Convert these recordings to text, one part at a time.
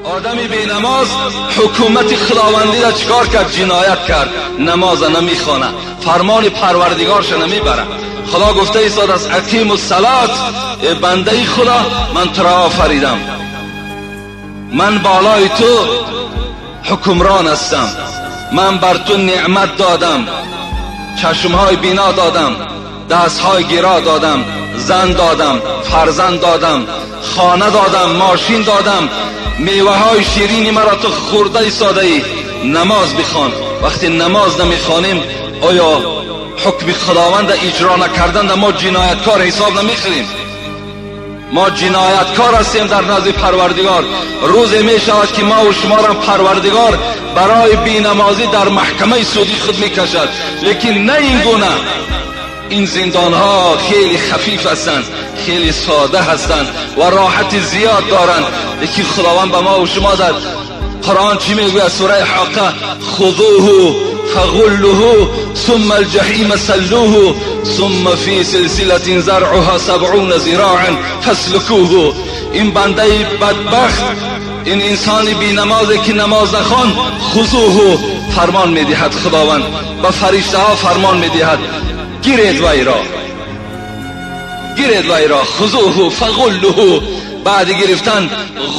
Одами бенамоз ҳукумати худовандиро чикор кард? Ҷиноят кард. Намоза намехонад, фармони парвардигорша намебарад. Худо гуфта истодааст: ақиму салот, э бандаи Худо, ман туро офаридам, ман болои ту ҳукмрон ҳастам, ман бар ту неъмат додам, чашмҳои бино додам, дастҳои гиро додам, зан додам, фарзанд додам, хона додам, мошин додам, меваҳои ширини маро ту хӯрда истодаӣ, намоз бихон. Вақте намоз намехонем, оё ҳукми худованда иҷро накарданда мо ҷинояткор ҳисоб намехӯрем? Мо ҷинояткор ҳастем дар назди Парвардигор. Рӯзе мешавад, ки мо шуморо Парвардигор барои бенамозӣ дар маҳкамаи судии худ мекашад. Лекин на ин гуна. Ин зиндонҳо хеле хафиф ҳастанд, хеле сода ҳастанд ва роҳати зиёд доранд. Лекин Худованд ба мо ва шумо дар Қуръон чӣ мегӯяд? Сураи Ҳоққа: خذوه فغلوه ثم الجحيم صلوه ثم في سلسلة ذرعها 70 ذراعا فاسلكوه. این بنده بدبخت، این انسان بینمازی که نماز نخوان، خذوه، فرمان میدهد خداوند به فرشته ها، فرمان میدهد: گیرید وی را، گیرید وی را. خذوه فغلوه، بعد گرفتن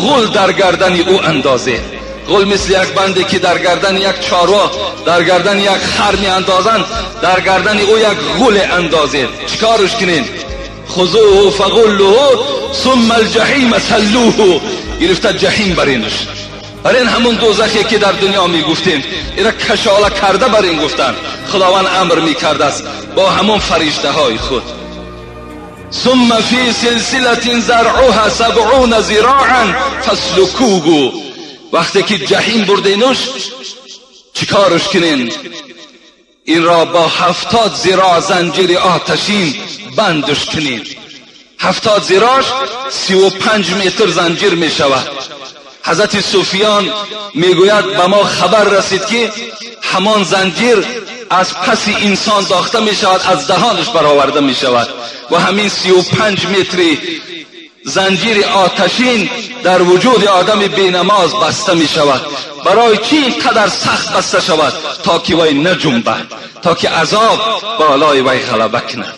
غل در گردن او اندازید. غل مثل یک بنده که در گردن یک چاروا، در گردن یک خر می اندازند، در گردن او یک غل اندازید. چیکارش کنین؟ خذوه فغلوه ثم الجحیم صلوه، گرفته جحیم برینش، برین همون دوزخی که در دنیا میگفتیم، ایرا کشاله کرده برین گفتن. خداوند امر میکرده است با همون فرشته های خود. ثم في سلسلة ذرعها 70 ذراعا فاسلكوه. وقتی که جحیم بردینش، چیکارش کنین؟ این را با 70 ذراع زنجیر آتشین بندش کنین. 70 ذراعش 35 متر زنجیر می شود. حضرت سفیان میگوید به ما خبر رسید که همان زنجیر از پس انسان داخته می شود، از دهانش برآورده می شود و همین 35 متری زنجیر آتشین در وجود آدم بینماز بسته می شود. برای چی اینقدر سخت بسته شود؟ تا که وی نجنبد، تا که عذاب بالای وی غلبه کند.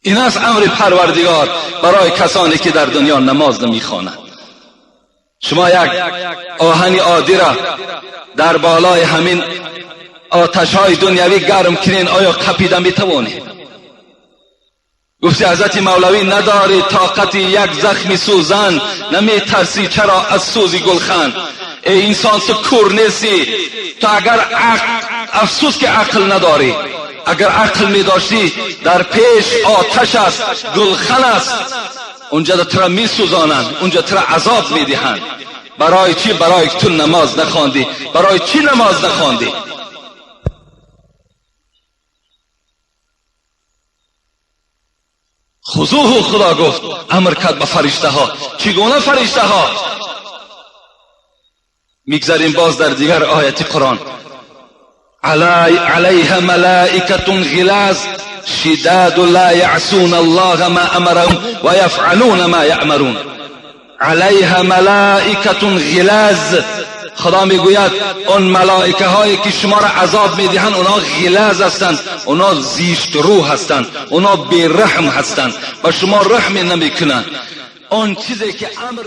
این است امر پروردگار برای کسانی که در دنیا نماز نمیخوانند. شما یک آهن عادی را در بالای همین آتش های دنیوی گرم کنین، آیا قپیده میتوانید؟ گفتی حضرت مولوی: نداری طاقت یک زخم سوزن، نمی ترسی چرا از سوزی گلخن. ای انسان، تو کور نیستی. تو اگر افسوس که عقل نداری. اگر عقل می داشتی، در پیش آتش است، گلخن است، اونجا تو را می سوزانند، اونجا تو را عذاب می دهند. برای چی؟ برای تو نماز نخواندی. برای چی نماز نخواندی؟ خذوه، خدا گفت، امر کرد به فرشته ها. چگونه فرشته ها؟ میگذریم باز در دیگر آیت قرآن: علیها ملائکة غلاظ شداد لا يعصون الله ما امرهم ويفعلون ما يؤمرون. علیها ملائکة غلاظ، خدا میگوید اون ملائکه هایی که شما را عذاب میدهند، اونا غلاظ هستند، اونا زیشت رو هستند، اونا بیرحم هستند و شما رحم نمیکنند. آن چیزی که امر